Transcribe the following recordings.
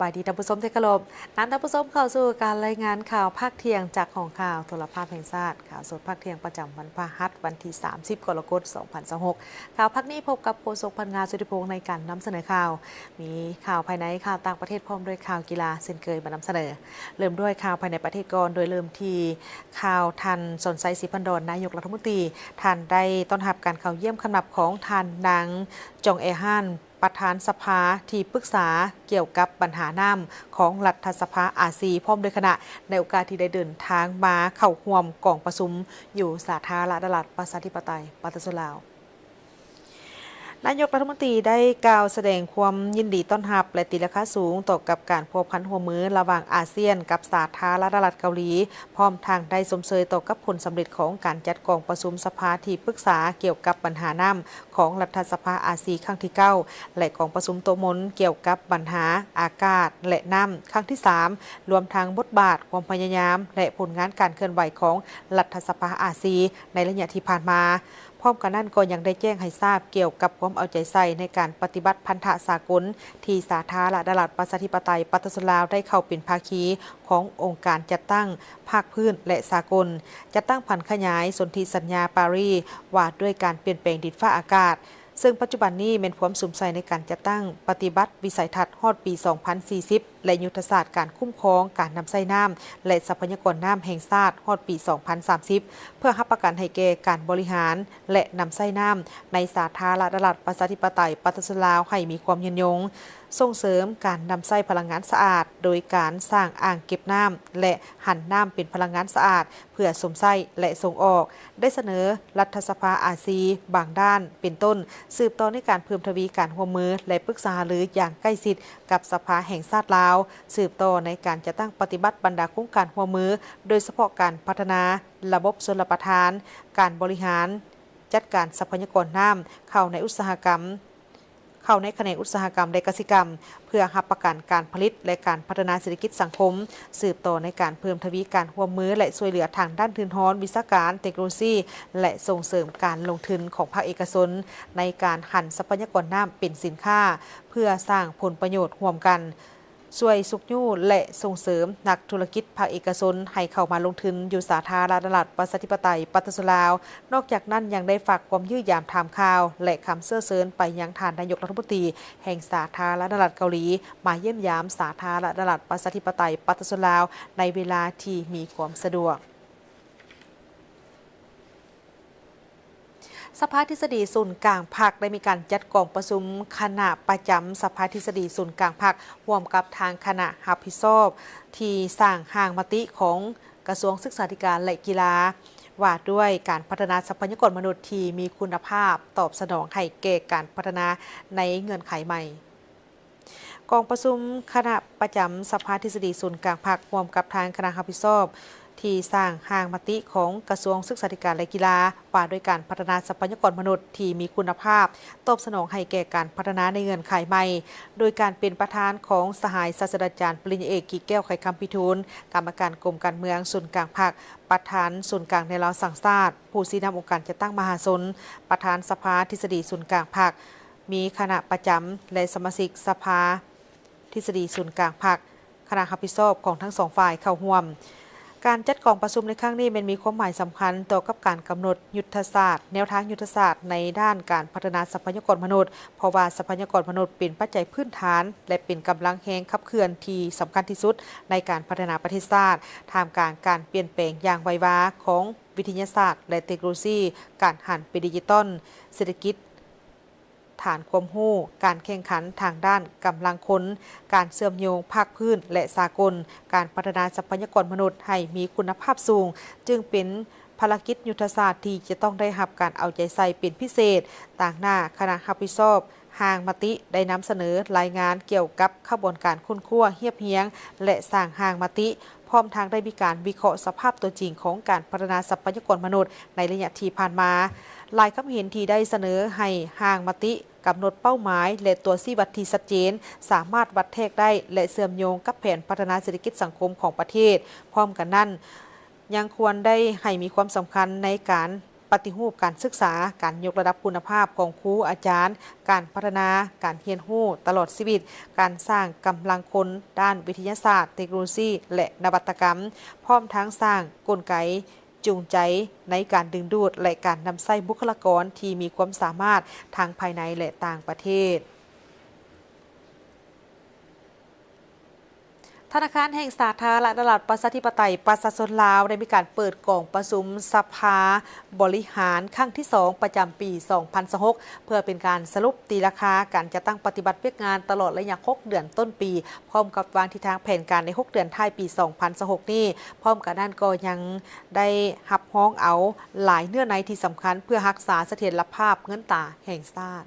ສະບາຍດີທ່ານຜູ້ຊົມທີ່ເຄົາລົບ, ນຳທ່ານຜູ້ຊົມເຂົ້າສູ່ການລາຍງານຂ່າວພາກທ່ຽງຈາກຫ້ອງຂ່າວໂທລະພາບແຫ່ງຊາດ, ຂ່າວສົດພາກທ່ຽງປະຈຳວັນພະຫັດ ວັນທີສາມສິບ ກໍລະກົດ ສອງພັນຊາວຫົກ. ຂ່າວພາກນີ້ພົບກັບໂຄສົກພັນງາ ສຸທິພົງ ໃນການນຳສະເໜີຂ່າວ. ມີຂ່າວພາຍໃນ, ຂ່າວຕ່າງປະເທດ ພ້ອມດ້ວຍຂ່າວກິລາເຊັ່ນເຄີຍມານຳສະເໜີ. ເລີ່ມດ້ວຍຂ່າວພາຍໃນປະເທດກ່ອນ, ໂດຍເລີ່ມທີ່ຂ່າວທ່ານ ສອນໄຊ ສີພັນດອນ ນາຍົກລັດຖະມົນຕີ ທ່ານໄດ້ຕ້ອນຮັບການເຂົ້າຢ້ຽມຄຳນັບຂອງທ່ານນາງ ຈອງແອຮານ ປະທານສະພາທີ່ປຶກສາກ່ຽວກັບບັນຫານ້ຳຂອງລັດຖະສະພາອາຊີ ພ້ອມດ້ວຍຄະນະ ໃນໂອກາດທີ່ໄດ້ເດີນທາງມາເຂົ້າຮ່ວມກອງປະຊຸມຢູ່ສາທາລະນະລັດ ປະຊາທິປະໄຕ ປະຊາຊົນລາວ. ນາຍົກລັດຖະມົນຕີໄດ້ກ່າວສະແດງຄວາມຍິນດີຕ້ອນຮັບ ແລະ ຕີລາຄາສູງຕໍ່ກັບການພົວພັນຮ່ວມມືລະຫວ່າງອາຊຽນກັບສາທາລະນະລັດເກົາຫຼີ, ພ້ອມທັງໄດ້ຊົມເຊີຍຕໍ່ກັບຜົນສຳເລັດຂອງການຈັດກອງປະຊຸມສະພາທີ່ປຶກສາກ່ຽວກັບບັນຫານ້ຳ ຂອງລັດຖະສະພາອາຊີຄັ້ງທີເກົ້າ ແລະ ກອງປະຊຸມໂຕະມົນກ່ຽວກັບບັນຫາອາກາດ ແລະ ນ້ຳຄັ້ງທີສາມ, ລວມທັງບົດບາດ, ຄວາມພະຍາຍາມ ແລະ ຜົນງານການເຄື່ອນໄຫວຂອງລັດຖະສະພາອາຊີໃນໄລຍະທີ່ຜ່ານມາ. ພ້ອມກັນນັ້ນກໍຍັງໄດ້ແຈ້ງໃຫ້ຊາບກ່ຽວກັບຄວາມເອົາໃຈໃສ່ໃນການປະຕິບັດພັນທະສາກົນ ທີ່ສາທາລະນະລັດ ປະຊາທິປະໄຕ ປະຊາຊົນລາວ ໄດ້ເຂົ້າເປັນພາຄີຂອງອົງການຈັດຕັ້ງ ພາກພື້ນ ແລະ ສາກົນ, ຈັດຕັ້ງຜັນຂະຫຍາຍສົນທິສັນຍາປາຣີ ວ່າດ້ວຍການປ່ຽນແປງດິນຟ້າອາກາດ, ເຊິ່ງປັດຈຸບັນນີ້ແມ່ນພວມສຸມໃສ່ໃນການຈັດຕັ້ງປະຕິບັດວິໄສທັດຮອດປີສອງພັນສີ່ສິບ ແລະ ຍຸດທະສາດການຄຸ້ມຄອງການນຳໃຊ້ນ້ຳ ແລະ ຊັບພະຍາກອນນ້ຳແຫ່ງຊາດຮອດປີສອງພັນສາມສິບ ເພື່ອຮັບປະກັນໃຫ້ແກ່ການບໍລິຫານ ແລະ ນຳໃຊ້ນ້ຳໃນສາທາລະນະລັດ ປະຊາທິປະໄຕ ປະຊາຊົນລາວ ໃຫ້ມີຄວາມຍືນຍົງ. ສົ່ງເສີມການນຳໃຊ້ພະລັງງານສະອາດ ໂດຍການສ້າງອ່າງເກັບນ້ຳ ແລະ ຫັນນ້ຳເປັນພະລັງງານສະອາດເພື່ອຊົມໃຊ້ ແລະ ສົ່ງອອກ, ໄດ້ສະເໜີລັດຖະສະພາອາຊີບາງດ້ານ ເປັນຕົ້ນ ສືບຕໍ່ໃນການເພີ່ມທະວີການຮ່ວມມື ແລະ ປຶກສາຫາລືຢ່າງໃກ້ຊິດກັບສະພາແຫ່ງຊາດລາວ, ສືບຕໍ່ໃນການຈັດຕັ້ງປະຕິບັດບັນດາໂຄງການຮ່ວມມື, ໂດຍສະເພາະການພັດທະນາລະບົບຊົນລະປະທານ, ການບໍລິຫານຈັດການຊັບພະຍາກອນນ້ຳເຂົ້າໃນອຸດສາຫະກຳ ເຂົ້າໃນຂະແໜງອຸດສາຫະກຳ ແລະ ກະສິກຳ ເພື່ອຮັບປະກັນການຜະລິດ ແລະ ການພັດທະນາເສດຖະກິດສັງຄົມ, ສືບຕໍ່ໃນການເພີ່ມທະວີການຮ່ວມມື ແລະ ຊ່ວຍເຫຼືອທາງດ້ານທຶນຮອນ, ວິຊາການ, ເຕັກໂນໂລຊີ ແລະ ສົ່ງເສີມການລົງທຶນຂອງພາກເອກະຊົນ ໃນການຫັນຊັບພະຍາກອນນ້ຳເປັນສິນຄ້າ ເພື່ອສ້າງຜົນປະໂຫຍດຮ່ວມກັນ, ຊ່ວຍຊຸກຍູ້ ແລະ ສົ່ງເສີມນັກທຸລະກິດພາກເອກະຊົນໃຫ້ເຂົ້າມາລົງທຶນຢູ່ສາທາລະນະລັດ ປະຊາທິປະໄຕ ປະຊາຊົນລາວ. ນອກຈາກນັ້ນຍັງໄດ້ຝາກຄວາມຢ້ຽມຢາມຖາມຂ່າວ ແລະ ຄຳເຊື້ອເຊີນໄປຍັງທ່ານນາຍົກລັດຖະມົນຕີແຫ່ງສາທາລະນະລັດເກົາຫຼີ ມາຢ້ຽມຢາມສາທາລະນະລັດ ປະຊາທິປະໄຕ ປະຊາຊົນລາວ ໃນເວລາທີ່ມີຄວາມສະດວກ. ສະພາທິດສະດີສູນກາງພັກ ໄດ້ມີການຈັດກອງປະຊຸມຄະນະປະຈຳສະພາທິດສະດີສູນກາງພັກ ຮ່ວມກັບທາງຄະນະຮັບຜິດຊອບທີ່ສ້າງຮ່າງມະຕິຂອງກະຊວງສຶກສາທິການ ແລະ ກິລາ ວ່າດ້ວຍການພັດທະນາຊັບພະຍາກອນມະນຸດທີ່ມີຄຸນນະພາບ ຕອບສະໜອງໃຫ້ແກ່ການພັດທະນາໃນເງື່ອນໄຂໃໝ່. ກອງປະຊຸມຄະນະປະຈຳສະພາທິດສະດີສູນກາງພັກ ຮ່ວມກັບທາງຄະນະຮັບຜິດຊອບທີ່ສ້າງຮ່າງມະຕິຂອງກະຊວງສຶກສາທິການ ແລະ ກິລາ ວ່າດ້ວຍການພັດທະນາຊັບພະຍາກອນມະນຸດທີ່ມີຄຸນນະພາບ ຕອບສະໜອງໃຫ້ແກ່ການພັດທະນາໃນເງື່ອນໄຂໃໝ່ ໂດຍການເປັນປະທານຂອງສະຫາຍສາດສະດາຈານປະລິນຍາເອກ ກິແກ້ວ ໄຂຄຳພິທູນ, ກຳມະການກົມການເມືອງສູນກາງພັກ, ປະທານສູນກາງແນວລາວສ້າງຊາດ, ຜູ້ຊີ້ນຳອົງການຈັດຕັ້ງມະຫາຊົນ, ປະທານສະພາທິດສະດີສູນກາງພັກ, ມີຄະນະປະຈຳ ແລະ ສະມາຊິກສະພາທິດສະດີສູນກາງພັກ, ຄະນະຮັບຜິດຊອບຂອງທັງສອງຝ່າຍເຂົ້າຮ່ວມ. ການຈັດກອງປະຊຸມໃນຄັ້ງນີ້ແມ່ນມີຄວາມໝາຍສຳຄັນຕໍ່ກັບການກຳນົດຍຸດທະສາດ, ແນວທາງຍຸດທະສາດໃນດ້ານການພັດທະນາຊັບພະຍາກອນມະນຸດ, ເພາະວ່າຊັບພະຍາກອນມະນຸດເປັນປັດໄຈພື້ນຖານ ແລະ ເປັນກຳລັງແຮງຂັບເຄື່ອນທີ່ສຳຄັນທີ່ສຸດໃນການພັດທະນາປະເທດຊາດ, ທ່າມກາງການປ່ຽນແປງຢ່າງໄວວາຂອງວິທະຍາສາດ ແລະ ເຕັກໂນໂລຊີ, ການຫັນເປັນດິຈິຕອນ, ເສດຖະກິດ, ຖານຄວາມຮູ້, ການແຂ່ງຂັນທາງດ້ານກຳລັງຄົນ, ການເຊື່ອມໂຍງພາກພື້ນ ແລະ ສາກົນ, ການພັດທະນາຊັບພະຍາກອນມະນຸດໃຫ້ມີຄຸນນະພາບສູງ ຈຶ່ງເປັນພາລະກິດຍຸດທະສາດທີ່ຈະຕ້ອງໄດ້ຮັບການເອົາໃຈໃສ່ເປັນພິເສດ. ຕາງໜ້າຄະນະຮັບຜິດຊອບຮ່າງມະຕິໄດ້ນຳສະເໜີລາຍງານກ່ຽວກັບຂະບວນການຄົ້ນຄວ້າ, ຮຽບຮຽງ ແລະ ສ້າງຮ່າງມະຕິ, ພ້ອມທັງໄດ້ມີການວິເຄາະສະພາບຕົວຈິງຂອງການພັດທະນາຊັບພະຍາກອນມະນຸດໃນໄລຍະທີ່ຜ່ານມາ. ຫຼາຍຄຳເຫັນທີ່ໄດ້ສະເໜີໃຫ້ຮ່າງມະຕິກຳນົດເປົ້າໝາຍ ແລະ ຕົວຊີ້ວັດທີ່ຊັດເຈນ, ສາມາດວັດແທກໄດ້ ແລະ ເຊື່ອມໂຍງກັບແຜນພັດທະນາເສດຖະກິດສັງຄົມຂອງປະເທດ. ພ້ອມກັນນັ້ນ, ຍັງຄວນໄດ້ໃຫ້ມີຄວາມສຳຄັນໃນການ ປະຕິຮູບການສຶກສາ, ການຍົກລະດັບຄຸນນະພາບຂອງຄູອາຈານ, ການພັດທະນາການຮຽນຮູ້ຕະຫຼອດຊີວິດ, ການສ້າງກຳລັງຄົນດ້ານວິທະຍາສາດ, ເຕັກໂນໂລຊີ ແລະ ນະວັດຕະກຳ, ພ້ອມທັງສ້າງກົນໄກຈູງໃຈໃນການດຶງດູດ ແລະ ການນຳໃຊ້ບຸກຄະລາກອນທີ່ມີຄວາມສາມາດທັງພາຍໃນ ແລະ ຕ່າງປະເທດ. ທະນາຄານແຫ່ງສາທາລະນະລັດ ປະຊາທິປະໄຕ ປະຊາຊົນລາວ ໄດ້ມີການເປີດກອງປະຊຸມສະພາບໍລິຫານຄັ້ງທີສອງ ປະຈຳປີສອງພັນຊາວຫົກ ເພື່ອເປັນການສະຫຼຸບຕີລາຄາການຈັດຕັ້ງປະຕິບັດວຽກງານຕະຫຼອດໄລຍະຫົກເດືອນຕົ້ນປີ, ພ້ອມກັບວາງທິດທາງແຜນການໃນຫົກເດືອນທ້າຍປີສອງພັນຊາວຫົກນີ້. ພ້ອມກັນນັ້ນກໍຍັງໄດ້ຮັບຮອງເອົາຫຼາຍເນື້ອໃນທີ່ສຳຄັນ ເພື່ອຮັກສາສະຖຽນລະພາບເງິນຕາແຫ່ງຊາດ.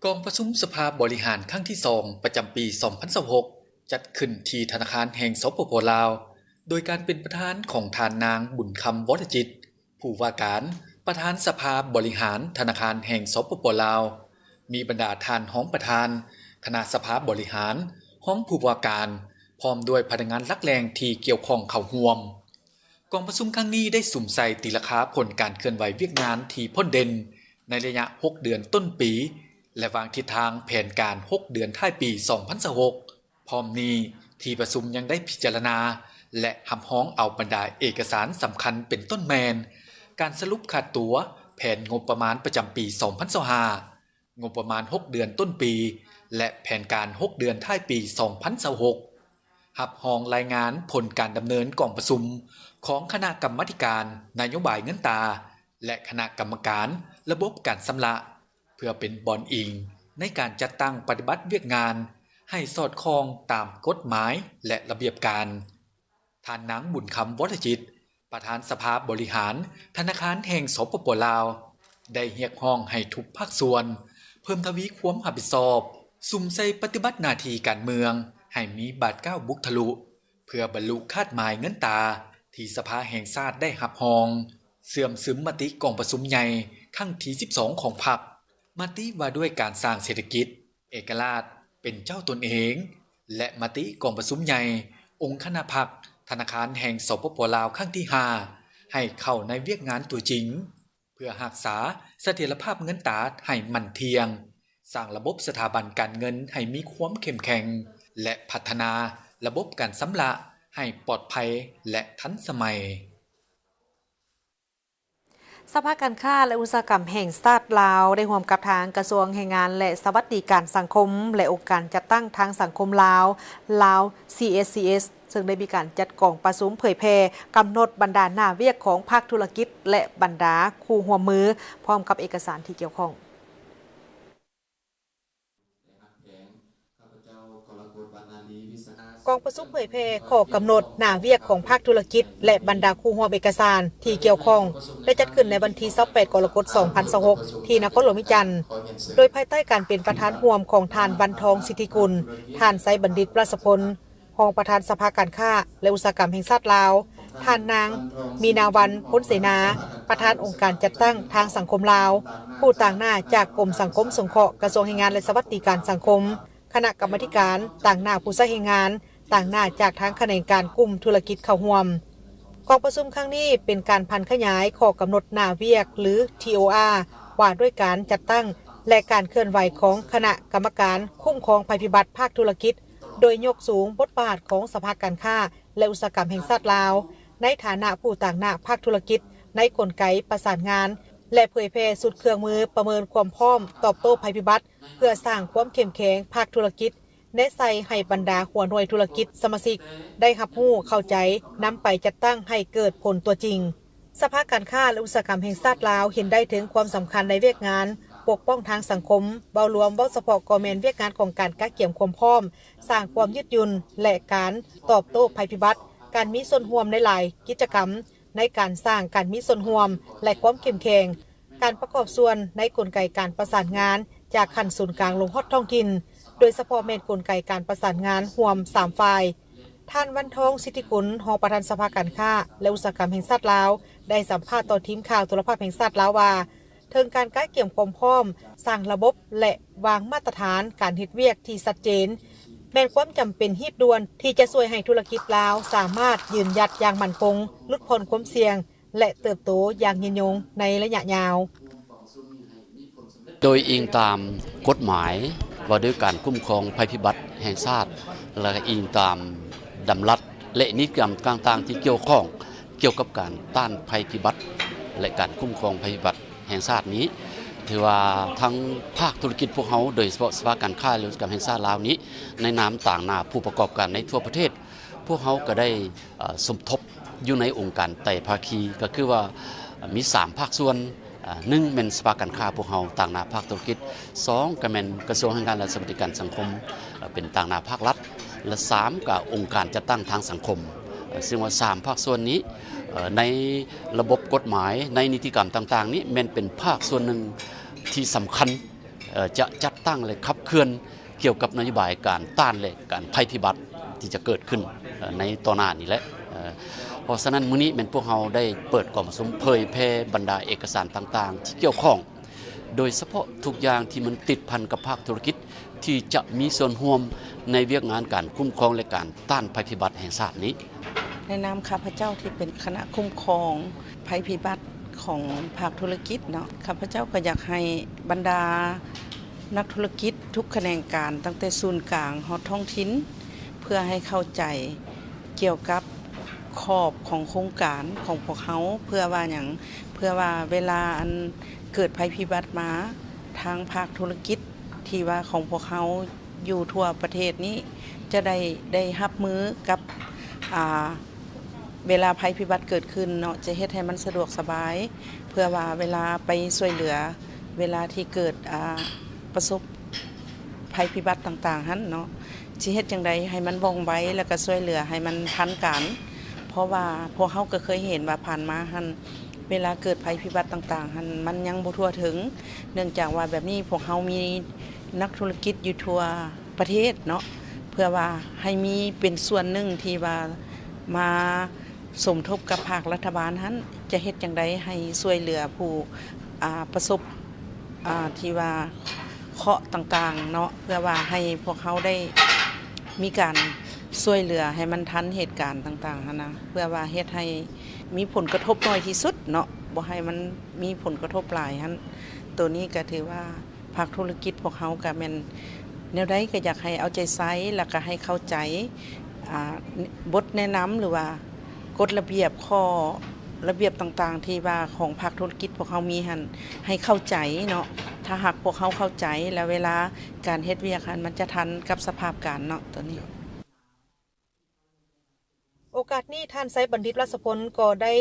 ກອງປະຊຸມສະພາບໍລິຫານຄັ້ງທີສອງ ປະຈຳປີສອງພັນຊາວຫົກ ຈັດຂຶ້ນທີ່ທະນາຄານແຫ່ງ ສປປ ລາວ ໂດຍການເປັນປະທານຂອງທ່ານນາງ ບຸນຄຳ ວໍລະຈິດ ຜູ້ວ່າການປະທານສະພາບໍລິຫານທະນາຄານແຫ່ງ ສປປ ລາວ, ມີບັນດາທ່ານຮອງປະທານຄະນະສະພາບໍລິຫານ, ຮອງຜູ້ວ່າການ ພ້ອມດ້ວຍພະນັກງານຫຼັກແຫຼ່ງທີ່ກ່ຽວຂ້ອງເຂົ້າຮ່ວມ. ກອງປະຊຸມຄັ້ງນີ້ໄດ້ສຸມໃສ່ຕີລາຄາຜົນການເຄື່ອນໄຫວວຽກງານທີ່ພົ້ນເດັ່ນໃນໄລຍະຫົກເດືອນຕົ້ນປີ ແລະ ວາງທິດທາງແຜນການຫົກເດືອນທ້າຍປີສອງພັນຊາວຫົກ. ພ້ອມນີ້, ທີ່ປະຊຸມຍັງໄດ້ພິຈາລະນາ ແລະ ຮັບຮອງເອົາບັນດາເອກະສານສຳຄັນ ເປັນຕົ້ນແມ່ນ ການສະຫຼຸບຄາດຕົວແຜນງົບປະມານປະຈຳປີສອງພັນຊາວຫ້າ, ງົບປະມານຫົກເດືອນຕົ້ນປີ ແລະ ແຜນການຫົກເດືອນທ້າຍປີສອງພັນຊາວຫົກ, ຮັບຮອງລາຍງານຜົນການດຳເນີນກອງປະຊຸມຂອງຄະນະກຳມາທິການນະໂຍບາຍເງິນຕາ ແລະ ຄະນະກຳມະການລະບົບການຊຳລະ ເພື່ອເປັນບ່ອນອີງໃນການຈັດຕັ້ງປະຕິບັດວຽກງານໃຫ້ສອດຄ່ອງຕາມກົດໝາຍ ແລະ ລະບຽບການ. ທ່ານນາງ ບຸນຄຳ ວໍລະຈິດ ປະທານສະພາບໍລິຫານທະນາຄານແຫ່ງ ສປປ ລາວ ໄດ້ຮຽກຮ້ອງໃຫ້ທຸກພາກສ່ວນເພີ່ມທະວີຄວາມຮັບຜິດຊອບ, ສຸມໃສ່ປະຕິບັດໜ້າທີ່ການເມືອງໃຫ້ມີບາດກ້າວບຸກທະລຸ ເພື່ອບັນລຸຄາດໝາຍເງິນຕາທີ່ສະພາແຫ່ງຊາດໄດ້ຮັບຮອງ, ເຊື່ອມຊຶມມະຕິກອງປະຊຸມໃຫຍ່ຄັ້ງທີສິບສອງຂອງພັກ, ມະຕິວ່າດ້ວຍການສ້າງເສດຖະກິດເອກະລາດເປັນເຈົ້າຕົນເອງ ແລະ ມະຕິກອງປະຊຸມໃຫຍ່ອົງຄະນະພັກທະນາຄານແຫ່ງ ສປປ ລາວ ຄັ້ງທີຫ້າ ໃຫ້ເຂົ້າໃນວຽກງານຕົວຈິງ ເພື່ອຮັກສາສະຖຽນລະພາບເງິນຕາໃຫ້ໝັ້ນທ່ຽງ, ສ້າງລະບົບສະຖາບັນການເງິນໃຫ້ມີຄວາມເຂັ້ມແຂງ ແລະ ພັດທະນາລະບົບການຊຳລະໃຫ້ປອດໄພ ແລະ ທັນສະໄໝ. ສະພາການຄ້າ ແລະ ອຸດສາຫະກຳແຫ່ງຊາດລາວ ໄດ້ຮ່ວມກັບທາງກະຊວງແຮງງານ ແລະ ສະຫວັດດີການສັງຄົມ ແລະ ອົງການຈັດຕັ້ງທາງສັງຄົມລາວ, ລາວ ຊີເອສຊີເອສ ເຊິ່ງໄດ້ມີການຈັດກອງປະຊຸມເຜີຍແຜ່ກຳນົດບັນດາໜ້າວຽກຂອງພາກທຸລະກິດ ແລະ ບັນດາຄູ່ຮ່ວມມື ພ້ອມກັບເອກະສານທີ່ກ່ຽວຂ້ອງ. ກອງປະຊຸມເຜີຍແຜ່ຂໍ້ກຳນົດໜ້າວຽກຂອງພາກທຸລະກິດ ແລະ ບັນດາຄູ່ຮ່ວມເອກະສານທີ່ກ່ຽວຂ້ອງ ໄດ້ຈັດຂຶ້ນໃນວັນທີຊາວແປດ ກໍລະກົດ ສອງພັນຊາວຫົກ ທີ່ນະຄອນຫຼວງວຽງຈັນ, ໂດຍພາຍໃຕ້ການເປັນປະທານຮ່ວມຂອງທ່ານ ວັນທອງ ສິດທິກຸນ, ທ່ານ ໄຊບັນດິດ ປາສະພົນ, ຮອງປະທານສະພາການຄ້າ ແລະ ອຸດສາຫະກຳແຫ່ງຊາດລາວ, ທ່ານນາງ ມີນາວັນ ພົນເສນາ, ປະທານອົງການຈັດຕັ້ງທາງສັງຄົມລາວ, ຜູ້ຕາງໜ້າຈາກກົມສັງຄົມສົງເຄາະ ກະຊວງແຮງງານ ແລະ ສະຫວັດດີການສັງຄົມ, ຄະນະກຳມາທິການ, ຕາງໜ້າຜູ້ໃຊ້ແຮງງານ, ຕາງໜ້າຈາກທາງຂະແໜງການກຸ່ມທຸລະກິດເຂົ້າຮ່ວມ. ກອງປະຊຸມຄັ້ງນີ້ເປັນການຜັນຂະຫຍາຍຂໍ້ກຳນົດໜ້າວຽກ ຫຼື ທີໂອອາ ວ່າດ້ວຍການຈັດຕັ້ງ ແລະ ການເຄື່ອນໄຫວຂອງຄະນະກຳມະການຄຸ້ມຄອງໄພພິບັດພາກທຸລະກິດ, ໂດຍຍົກສູງບົດບາດຂອງສະພາການຄ້າ ແລະ ອຸດສາຫະກຳແຫ່ງຊາດລາວ ໃນຖານະຜູ້ຕາງໜ້າພາກທຸລະກິດ ໃນກົນໄກປະສານງານ ແລະ ເຜີຍແຜ່ຊຸດເຄື່ອງມືປະເມີນຄວາມພ້ອມຕອບໂຕ້ໄພພິບັດ ເພື່ອສ້າງຄວາມເຂັ້ມແຂງພາກທຸລະກິດ ແນໃສ່ໃຫ້ບັນດາຫົວໜ່ວຍທຸລະກິດສະມາຊິກໄດ້ຮັບຮູ້ເຂົ້າໃຈ, ນຳໄປຈັດຕັ້ງໃຫ້ເກີດຜົນຕົວຈິງ. ສະພາການຄ້າ ແລະ ອຸດສາຫະກຳແຫ່ງຊາດລາວ ເຫັນໄດ້ເຖິງຄວາມສຳຄັນໃນວຽກງານປົກປ້ອງທາງສັງຄົມ ເວົ້າລວມ, ເວົ້າສະເພາະກໍແມ່ນວຽກງານຂອງການກະກຽມຄວາມພ້ອມ, ສ້າງຄວາມຍືດຫຍຸ່ນ ແລະ ການຕອບໂຕ້ໄພພິບັດ, ການມີສ່ວນຮ່ວມໃນຫຼາຍກິດຈະກຳ ໃນການສ້າງການມີສ່ວນຮ່ວມ ແລະ ຄວາມເຂັ້ມແຂງ, ການປະກອບສ່ວນໃນກົນໄກການປະສານງານຈາກຂັ້ນສູນກາງລົງຮອດທ້ອງຖິ່ນ, ໂດຍສະເພາະແມ່ນກົນໄກການປະສານງານຮ່ວມສາມຝ່າຍ. ທ່ານ ວັນທອງ ສິດທິກຸນ, ຮອງປະທານສະພາການຄ້າ ແລະ ອຸດສາຫະກຳແຫ່ງຊາດລາວ ໄດ້ສຳພາດຕໍ່ທີມຂ່າວໂທລະພາບແຫ່ງຊາດລາວວ່າ, ເຖິງການກະກຽມຄວາມພ້ອມ, ສ້າງລະບົບ ແລະ ວາງມາດຕະຖານການເຮັດວຽກທີ່ຊັດເຈນ, ແມ່ນຄວາມຈຳເປັນຮີບດ່ວນທີ່ຈະຊ່ວຍໃຫ້ທຸລະກິດລາວສາມາດຢືນຢັດຢ່າງໝັ້ນຄົງ, ຫຼຸດຜ່ອນຄວາມສ່ຽງ ແລະ ເຕີບໂຕຢ່າງຍືນຍົງໃນໄລຍະຍາວ. ໂດຍອີງຕາມກົດໝາຍວ່າດ້ວຍການຄຸ້ມຄອງໄພພິບັດແຫ່ງຊາດ ແລະ ອີງຕາມດຳລັດ ແລະ ນິຕິກຳຕ່າງໆທີ່ກ່ຽວຂ້ອງກ່ຽວກັບການຕ້ານໄພພິບັດ ແລະ ການຄຸ້ມຄອງໄພພິບັດແຫ່ງຊາດນີ້ ຖືວ່າທັງພາກທຸລະກິດພວກເຮົາ ໂດຍສະເພາະສະພາການຄ້າ ແລະ ອຸດສາຫະກຳແຫ່ງຊາດລາວນີ້ ໃນນາມຕາງໜ້າຜູ້ປະກອບການໃນທົ່ວປະເທດ ພວກເຮົາກໍໄດ້ ເອີ ສົມທົບຢູ່ໃນອົງການໄຕພາຄີ ກໍຄືວ່າມີສາມພາກສ່ວນ ອາ ໜຶ່ງແມ່ນສະພາການຄ້າພວກເຮົາຕາງໜ້າພາກທຸລະກິດ, ສອງກໍແມ່ນກະຊວງແຮງງານ ແລະ ສະຫວັດດີການສັງຄົມ ເອີ ເປັນຕາງໜ້າພາກລັດ ແລະ ສາມກໍອົງການຈັດຕັ້ງທາງສັງຄົມ. ເອີ ເຊິ່ງວ່າສາມພາກສ່ວນນີ້ ເອີ ໃນລະບົບກົດໝາຍ ໃນນິຕິກຳຕ່າງໆນີ້ ແມ່ນເປັນພາກສ່ວນໜຶ່ງທີ່ສຳຄັນ ເອີ ຈະຈັດຕັ້ງ ແລະ ຂັບເຄື່ອນ ກ່ຽວກັບນະໂຍບາຍການຕ້ານ ແລະ ການໄພພິບັດທີ່ຈະເກີດຂຶ້ນ ເອີ ໃນຕໍ່ໜ້ານີ້ແຫຼະ. ເອີ ເພາະສະນັ້ນ ມື້ນີ້ແມ່ນພວກເຮົາໄດ້ເປີດກອງປະຊຸມເຜີຍແຜ່ບັນດາເອກະສານຕ່າງໆທີ່ກ່ຽວຂ້ອງ ໂດຍສະເພາະທຸກຢ່າງທີ່ມັນຕິດພັນກັບພາກທຸລະກິດ ທີ່ຈະມີສ່ວນຮ່ວມໃນວຽກງານການຄຸ້ມຄອງ ແລະ ການຕ້ານໄພພິບັດແຫ່ງຊາດນີ້. ໃນນາມຂ້າພະເຈົ້າທີ່ເປັນຄະນະຄຸ້ມຄອງໄພພິບັດຂອງພາກທຸລະກິດເນາະ, ຂ້າພະເຈົ້າກໍຢາກໃຫ້ບັນດານັກທຸລະກິດທຸກຂະແໜງການ ຕັ້ງແຕ່ສູນກາງຮອດທ້ອງຖິ່ນ ເພື່ອໃຫ້ເຂົ້າໃຈກ່ຽວກັບຂອບຂອງໂຄງການຂອງພວກເຮົາ. ເພື່ອວ່າຫຍັງ? ເພື່ອວ່າເວລາອັນເກີດໄພພິບັດມາ ທາງພາກທຸລະກິດທີ່ວ່າຂອງພວກເຮົາຢູ່ທົ່ວປະເທດນີ້ ຈະໄດ້ ໄດ້ຮັບມືກັບ ອ່າ ເວລາໄພພິບັດເກີດຂຶ້ນເນາະ ຈະເຮັດໃຫ້ມັນສະດວກສະບາຍ ເພື່ອວ່າເວລາໄປຊ່ວຍເຫຼືອ ເວລາທີ່ເກີດ ອ່າ ປະສົບໄພພິບັດຕ່າງໆຫັ້ນເນາະ ຊິເຮັດຈັ່ງໃດໃຫ້ມັນວ່ອງໄວ ແລ້ວກໍຊ່ວຍເຫຼືອໃຫ້ມັນທັນການ. ເພາະວ່າພວກເຮົາກໍເຄີຍເຫັນວ່າຜ່ານມາຫັ້ນ ເວລາເກີດໄພພິບັດຕ່າງໆຫັ້ນ ມັນຍັງບໍ່ທົ່ວເຖິງ ເນື່ອງຈາກວ່າແບບນີ້ພວກເຮົາມີນັກທຸລະກິດຢູ່ທົ່ວປະເທດເນາະ ເພື່ອວ່າໃຫ້ມີເປັນສ່ວນໜຶ່ງທີ່ວ່າມາສົມທົບກັບພາກລັດຖະບານຫັ້ນ ຈະເຮັດຈັ່ງໃດໃຫ້ຊ່ວຍເຫຼືອຜູ້ ອ່າ ປະສົບ ອ່າ ທີ່ວ່າເຄາະຕ່າງໆເນາະ ເພື່ອວ່າໃຫ້ພວກເຮົາໄດ້ມີການຊ່ວຍເຫຼືອໃຫ້ມັນທັນເຫດການຕ່າງໆຫັ້ນນະ ເພື່ອວ່າເຮັດໃຫ້ມີຜົນກະທົບໜ້ອຍທີ່ສຸດເນາະ ບໍ່ໃຫ້ມັນມີຜົນກະທົບຫຼາຍຫັ້ນ. ໂຕນີ້ກໍຖືວ່າພາກທຸລະກິດພວກເຮົາກໍແມ່ນແນວໃດກໍຢາກໃຫ້ເອົາໃຈໃສ່ ແລ້ວກໍໃຫ້ເຂົ້າໃຈ ອ່າ ບົດແນະນຳ ຫຼືວ່າກົດລະບຽບ ຂໍ້ລະບຽບຕ່າງໆທີ່ວ່າຂອງພາກທຸລະກິດພວກເຮົາມີຫັ້ນ ໃຫ້ເຂົ້າໃຈເນາະ. ຖ້າຫາກພວກເຮົາເຂົ້າໃຈ ແລ້ວເວລາການເຮັດວຽກຫັ້ນ ມັນຈະທັນກັບສະພາບການເນາະ ໂຕນີ້. ໂອກາດນີ້ ທ່ານ ໄຊບັນດິດ ລັດສະພົນ ກໍໄດ້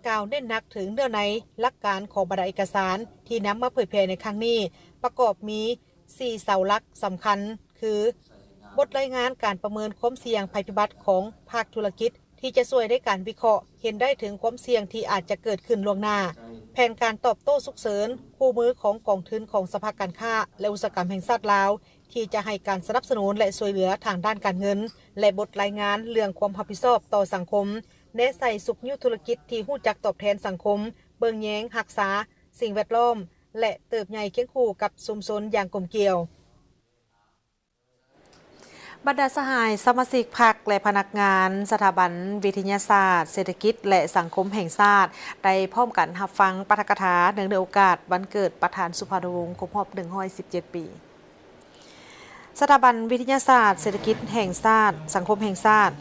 ກ່າວເນັ້ນໜັກເຖິງເນື້ອໃນຫຼັກການຂອງບັນດາເອກະສານທີ່ນຳມາເຜີຍແຜ່ໃນຄັ້ງນີ້ ປະກອບມີສີ່ເສົາຫຼັກສຳຄັນ ຄື ບົດລາຍງານການປະເມີນຄວາມສ່ຽງໄພພິບັດຂອງພາກທຸລະກິດ ທີ່ຈະຊ່ວຍໃນການວິເຄາະເຫັນໄດ້ເຖິງຄວາມສ່ຽງທີ່ອາດຈະເກີດຂຶ້ນລ່ວງໜ້າ, ແຜນການຕອບໂຕ້ສຸກເສີນ, ຄູ່ມືຂອງກອງທຶນຂອງສະພາການຄ້າ ແລະ ອຸດສາຫະກຳແຫ່ງຊາດລາວ ທີ່ຈະໃຫ້ການສະໜັບສະໜູນ ແລະ ຊ່ວຍເຫຼືອທາງດ້ານການເງິນ ແລະ ບົດລາຍງານເລື່ອງຄວາມຮັບຜິດຊອບຕໍ່ສັງຄົມ ແນໃສ່ຊຸກຍູ້ທຸລະກິດທີ່ຮູ້ຈັກຕອບແທນສັງຄົມ, ເບິ່ງແຍງຮັກສາສິ່ງແວດລ້ອມ ແລະ ເຕີບໃຫຍ່ຄຽງຄູ່ກັບຊຸມຊົນຢ່າງກົມກຽວ. ບັນດາສະຫາຍສະມາຊິກພັກ ແລະ ພະນັກງານສະຖາບັນວິທະຍາສາດເສດຖະກິດ ແລະ ສັງຄົມແຫ່ງຊາດ ໄດ້ພ້ອມກັນຮັບຟັງປາຖະກະຖາເນື່ອງໃນໂອກາດວັນເກີດປະທານສຸພານຸວົງ ຄົບຮອບໜຶ່ງຮ້ອຍສິບເຈັດປີ. ສະຖາບັນວິທະຍາສາດເສດຖະກິດແຫ່ງຊາດ ສັງຄົມແຫ່ງຊາດ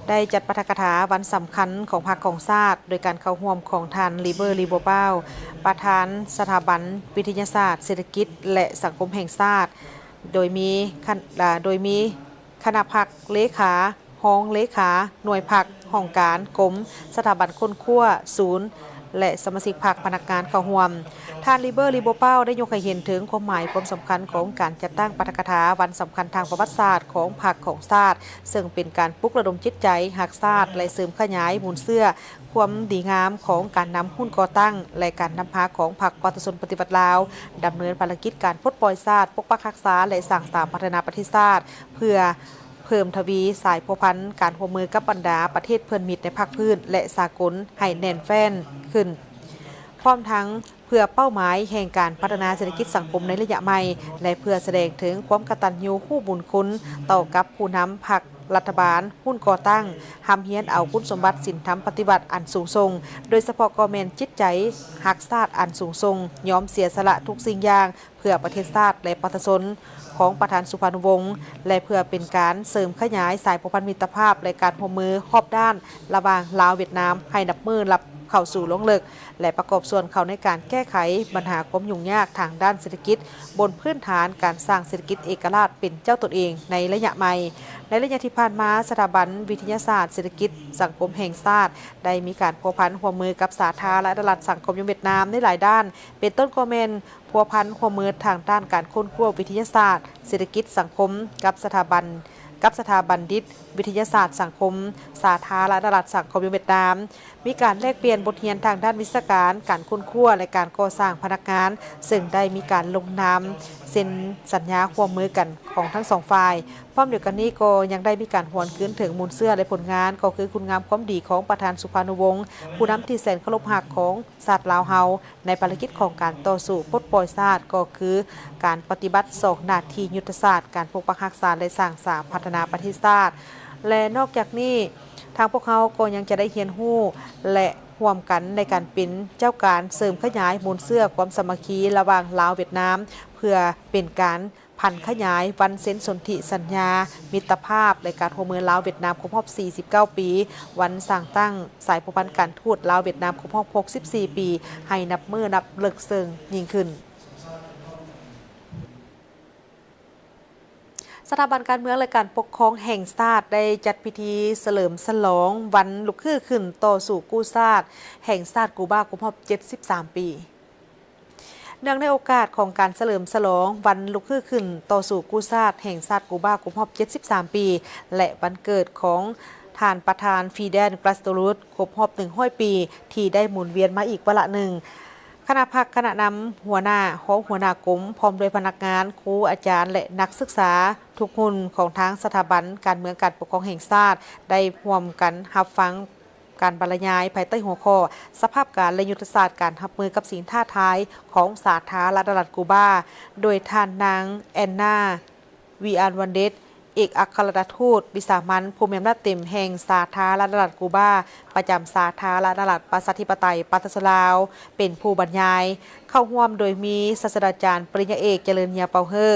ໄດ້ຈັດປາຖະກະຖາວັນສຳຄັນຂອງພັກຂອງຊາດ ໂດຍການເຂົ້າຮ່ວມຂອງທ່ານ ລີເບີ ລີບົວປາວ ປະທານສະຖາບັນວິທະຍາສາດເສດຖະກິດ ແລະ ສັງຄົມແຫ່ງຊາດ ໂດຍມີຄະ ໂດຍມີຄະນະພັກເລຂາ, ຮອງເລຂາ, ໜ່ວຍພັກ, ຫ້ອງການ, ກົມ, ສະຖາບັນຄົ້ນຄວ້າ, ສູນ ແລະ ສະມາຊິກພັກ, ພະນັກງານເຂົ້າຮ່ວມ. ທ່ານ ລີເບີ ລີບົວປາວ ໄດ້ຍົກໃຫ້ເຫັນເຖິງຄວາມໝາຍຄວາມສຳຄັນຂອງການຈັດຕັ້ງປາຖະກະຖາວັນສຳຄັນທາງປະຫວັດສາດຂອງພັກຂອງຊາດ, ເຊິ່ງເປັນການປຸກລະດົມຈິດໃຈຮັກຊາດ ແລະ ເສີມຂະຫຍາຍມູນເຊື້ອຄວາມດີງາມຂອງການນຳຮຸ່ນກໍ່ຕັ້ງ ແລະ ການນຳພາຂອງພັກປະຊາຊົນປະຕິວັດລາວ ດຳເນີນພາລະກິດການປົດປ່ອຍຊາດ, ປົກປັກຮັກສາ ແລະ ສ້າງສາພັດທະນາປະເທດຊາດ ເພື່ອ ເພີ່ມທະວີສາຍພົວພັນການຮ່ວມມືກັບບັນດາປະເທດເພື່ອນມິດໃນພາກພື້ນ ແລະ ສາກົນໃຫ້ແໜ້ນແຟ້ນຂຶ້ນ. ພ້ອມທັງເພື່ອເປົ້າໝາຍແຫ່ງການພັດທະນາເສດຖະກິດສັງຄົມໃນໄລຍະໃໝ່ ແລະ ເພື່ອສະແດງເຖິງຄວາມກະຕັນຍູຮູ້ບຸນຄຸນຕໍ່ກັບຜູ້ນຳພັກ, ລັດຖະບານ, ຮຸ່ນກໍ່ຕັ້ງ, ຮ່ຳຮຽນເອົາຄຸນສົມບັດສິນທຳປະຕິວັດອັນສູງສົ່ງ, ໂດຍສະເພາະກໍແມ່ນຈິດໃຈຮັກຊາດອັນສູງສົ່ງ, ຍອມເສຍສະຫຼະທຸກສິ່ງຢ່າງ ເພື່ອປະເທດຊາດ ແລະ ປະຊາຊົນຂອງປະທານສຸພານຸວົງ ແລະ ເພື່ອເປັນການເສີມຂະຫຍາຍສາຍພົວພັນມິດຕະພາບ ແລະ ການຮ່ວມມືຮອບດ້ານລະຫວ່າງລາວ-ຫວຽດນາມ ໃຫ້ນັບມື້ນັບເຂົ້າສູ່ລວງເລິກ ແລະ ປະກອບສ່ວນເຂົ້າໃນການແກ້ໄຂບັນຫາຄວາມຫຍຸ້ງຍາກທາງດ້ານເສດຖະກິດ ບົນພື້ນຖານການສ້າງເສດຖະກິດເອກະລາດເປັນເຈົ້າຕົນເອງໃນໄລຍະໃໝ່. ໃນໄລຍະທີ່ຜ່ານມາ, ສະຖາບັນວິທະຍາສາດເສດຖະກິດສັງຄົມແຫ່ງຊາດ ໄດ້ມີການພົວພັນຮ່ວມມືກັບສາທາລະນະລັດສັງຄົມນິຍົມຫວຽດນາມໃນຫຼາຍດ້ານ, ເປັນຕົ້ນກໍແມ່ນ ພົວພັນຮ່ວມມືທາງດ້ານການຄົ້ນຄວ້າວິທະຍາສາດເສດຖະກິດສັງຄົມ ກັບສະຖາບັນ ກັບສະຖາບັນດິດວິທະຍາສາດສັງຄົມ ສາທາລະນະລັດສັງຄົມນິຍົມຫວຽດນາມ, ມີການແລກປ່ຽນບົດຮຽນທາງດ້ານວິຊາການ, ການຄົ້ນຄວ້າ ແລະ ການກໍ່ສ້າງພະນັກງານ, ເຊິ່ງໄດ້ມີການລົງນາມເຊັນສັນຍາຮ່ວມມືກັນຂອງທັງສອງຝ່າຍ. ພ້ອມດຽວກັນນີ້ກໍຍັງໄດ້ມີການຫວນຄືນເຖິງມູນເຊື້ອ ແລະ ຜົນງານ ກໍຄືຄຸນງາມຄວາມດີຂອງປະທານສຸພານຸວົງ, ຜູ້ນຳທີ່ແສນເຄົາລົບຮັກຂອງ ຊາດລາວເຮົາ ໃນພາລະກິດຂອງການຕໍ່ສູ້ປົດປ່ອຍຊາດ ກໍຄືການປະຕິບັດສອງໜ້າທີ່ຍຸດທະສາດ ການປົກປັກຮັກສາ ແລະ ສ້າງສາພັດທະນາປະເທດຊາດ. ແລະ ນອກຈາກນີ້, ທາງພວກເຮົາກໍຍັງຈະໄດ້ຮຽນຮູ້ ແລະ ຮ່ວມກັນໃນການເປັນເຈົ້າການເສີມຂະຫຍາຍມູນເຊື້ອຄວາມສາມັກຄີລະຫວ່າງລາວ-ຫວຽດນາມ ເພື່ອເປັນການ ຜັນຂະຫຍາຍວັນເຊັນສົນທິສັນຍາມິດຕະພາບ ແລະ ການຮ່ວມມືລາວ-ຫວຽດນາມຄົບຮອບສີ່ສິບເກົ້າປີ, ວັນສ້າງຕັ້ງສາຍພົວພັນການທູດລາວ-ຫວຽດນາມຄົບຮອບຫົກສິບສີ່ປີ ໃຫ້ນັບມື້ນັບເລິກເຊິ່ງຍິ່ງຂຶ້ນ. ສະຖາບັນການເມືອງ ແລະ ການປົກຄອງແຫ່ງຊາດ ໄດ້ຈັດພິທີສະເຫຼີມສະຫຼອງວັນລຸກຮືຂຶ້ນຕໍ່ສູ້ກູ້ຊາດແຫ່ງຊາດກູບາຄົບຮອບເຈັດສິບສາມປີ. ເນື່ອງໃນໂອກາດຂອງການສະເຫຼີມສະຫຼອງວັນລຸກຮືຂຶ້ນຕໍ່ສູ້ກູ້ຊາດແຫ່ງຊາດກູບາຄົບຮອບເຈັດສິບສາມປີ ແລະ ວັນເກີດຂອງທ່ານປະທານຟີແດນ ກຣາສໂຕຣຸດ ຄົບຮອບໜຶ່ງຮ້ອຍປີ ທີ່ໄດ້ໝູນວຽນມາອີກວາລະໜຶ່ງ, ຄະນະພັກ, ຄະນະນຳ, ຫົວໜ້າ, ຮອງຫົວໜ້າກົມ ພ້ອມດ້ວຍພະນັກງານ, ຄູ, ອາຈານ ແລະ ນັກສຶກສາທຸກຮຸ່ນຂອງທາງສະຖາບັນການເມືອງການປົກຄອງແຫ່ງຊາດ ໄດ້ຮ່ວມກັນຮັບຟັງ ການບັນລະຍາຍພາຍໃຕ້ຫົວຂໍ້ ສະພາບການ ແລະ ຍຸດທະສາດການຮັບມືກັບສິ່ງທ້າທາຍຂອງສາທາລະນະລັດກູບາ ໂດຍທ່ານນາງ ແອນນາ ວີອານວັນເດດ ເອກອັກຄະລັດຖະທູດວິສາມັນຜູ້ມີອຳນາດເຕັມແຫ່ງສາທາລະນະລັດກູບາ ປະຈຳສາທາລະນະລັດປະຊາທິປະໄຕປະຊາຊົນລາວ ເປັນຜູ້ບັນຍາຍ. ເຂົ້າຮ່ວມໂດຍມີສາດສະດາຈານປະລິນຍາເອກ ຈະເລີນ ເຍຍເປົາເຮີ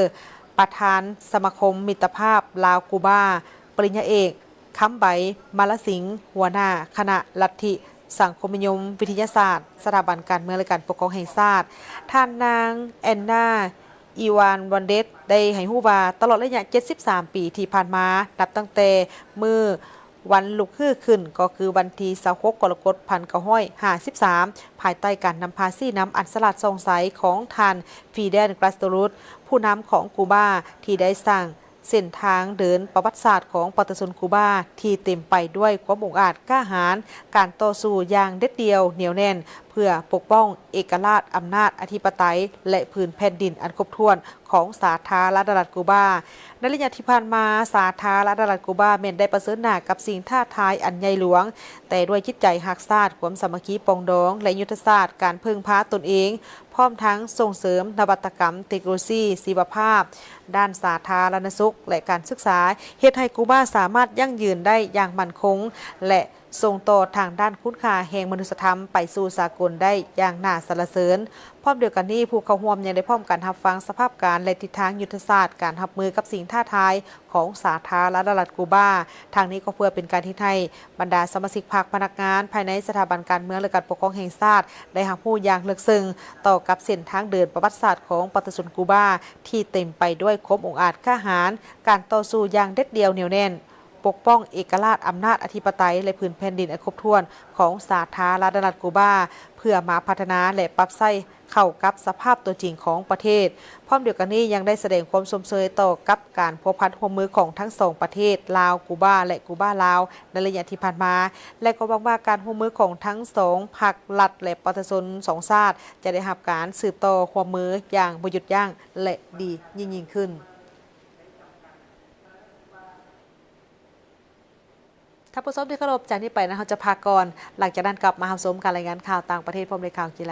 ປະທານສະມາຄົມມິດຕະພາບລາວ-ກູບາ, ປະລິນຍາເອກ ຄຳໃບ ມາລະສິງ ຫົວໜ້າຄະນະລັດທິສັງຄົມນິຍົມວິທະຍາສາດ ສະຖາບັນການເມືອງ ແລະ ການປົກຄອງແຫ່ງຊາດ, ທ່ານນາງ ແອນນາ ອີວານວັນເດດ ໄດ້ໃຫ້ຮູ້ວ່າ ຕະຫຼອດໄລຍະເຈັດສິບສາມປີທີ່ຜ່ານມາ, ນັບຕັ້ງແຕ່ມື້ວັນລຸກຮືຂຶ້ນ ກໍຄືວັນທີຊາວຫົກ ກໍລະກົດ ພັນເກົ້າຮ້ອຍຫ້າສິບສາມ ພາຍໃຕ້ການນຳພາຊີ້ນຳອັນສະຫຼາດສ່ອງໃສຂອງທ່ານ ຟີແດນ ກຣາສໂຕຣຸດ ຜູ້ນຳຂອງກູບາ ທີ່ໄດ້ສ້າງ ເສັ້ນທາງເດີນປະຫວັດສາດຂອງປະຊາຊົນກູບາທີ່ເຕັມໄປດ້ວຍຄວາມອົງອາດກ້າຫານ, ການຕໍ່ສູ້ຢ່າງເດັດດ່ຽວໜຽວແໜ້ນ ເພື່ອປົກປ້ອງເອກະລາດ, ອຳນາດອະທິປະໄຕ ແລະ ພື້ນແຜ່ນດິນອັນຄົບຖ້ວນຂອງສາທາລະນະລັດກູບາ. ໃນໄລຍະທີ່ຜ່ານມາ, ສາທາລະນະລັດກູບາແມ່ນໄດ້ປະເຊີນໜ້າກັບສິ່ງທ້າທາຍອັນໃຫຍ່ຫຼວງ, ແຕ່ດ້ວຍຈິດໃຈຮັກຊາດ, ຄວາມສາມັກຄີປອງດອງ ແລະ ຍຸດທະສາດການເພິ່ງພາຕົນເອງ, ພ້ອມທັງສົ່ງເສີມນະວັດຕະກຳເຕັກໂນໂລຊີຊີວະພາບ, ດ້ານສາທາລະນະສຸກ ແລະ ການສຶກສາ, ເຮັດໃຫ້ກູບາສາມາດຢັ້ງຢືນໄດ້ຢ່າງໝັ້ນຄົງ ແລະ ສົ່ງຕໍ່ທາງດ້ານຄຸນຄ່າແຫ່ງມະນຸດສະທຳໄປສູ່ສາກົນໄດ້ຢ່າງໜ້າສັນລະເສີນ. ພ້ອມດຽວກັນນີ້, ຜູ້ເຂົ້າຮ່ວມຍັງໄດ້ພ້ອມກັນຮັບຟັງສະພາບການ ແລະ ທິດທາງຍຸດທະສາດການຮັບມືກັບສິ່ງທ້າທາຍ ຂອງສາທາລະນະລັດກູບາ. ທັງນີ້ກໍເພື່ອເປັນການເຮັດໃຫ້ບັນດາສະມາຊິກພັກ, ພະນັກງານພາຍໃນສະຖາບັນການເມືອງ ແລະ ການປົກຄອງແຫ່ງຊາດ ໄດ້ຮັບຮູ້ຢ່າງເລິກເຊິ່ງຕໍ່ກັບເສັ້ນທາງເດີນປະຫວັດສາດຂອງປະຊາຊົນກູບາ ທີ່ເຕັມໄປດ້ວຍຄວາມອົງອາດກ້າຫານ, ການຕໍ່ສູ້ຢ່າງເດັດດ່ຽວໜຽວແໜ້ນ, ປົກປ້ອງເອກະລາດ, ອຳນາດອະທິປະໄຕ ແລະ ພື້ນແຜ່ນດິນອັນຄົບຖ້ວນຂອງສາທາລະນະລັດກູບາ ເພື່ອມາພັດທະນາ ແລະ ປັບໃຊ້ ເຂົ້າກັບສະພາບຕົວຈິງຂອງປະເທດ. ພ້ອມດຽວກັນນີ້ຍັງໄດ້ສະແດງຄວາມຊົມເຊີຍຕໍ່ກັບການພົວພັນຮ່ວມມືຂອງທັງສອງປະເທດ, ລາວ-ກູບາ ແລະ ກູບາ-ລາວ ໃນໄລຍະທີ່ຜ່ານມາ ແລະ ກໍຫວັງວ່າການຮ່ວມມືຂອງທັງສອງພັກລັດ ແລະ ປະຊາຊົນສອງຊາດ ຈະໄດ້ຮັບການສືບຕໍ່ຮ່ວມມືຢ່າງບໍ່ຢຸດຢັ້ງ ແລະ ດີຍິ່ງໆຂຶ້ນ. ທ່ານຜູ້ຊົມທີ່ເຄົາລົບ, ຈາກນີ້ໄປນະ ເຮົາຈະພັກກ່ອນ, ຫຼັງຈາກນັ້ນກັບມາຮັບຊົມການລາຍງານຂ່າວຕ່າງປະເທດ ພ້ອມດ້ວຍຂ່າວກິລາ.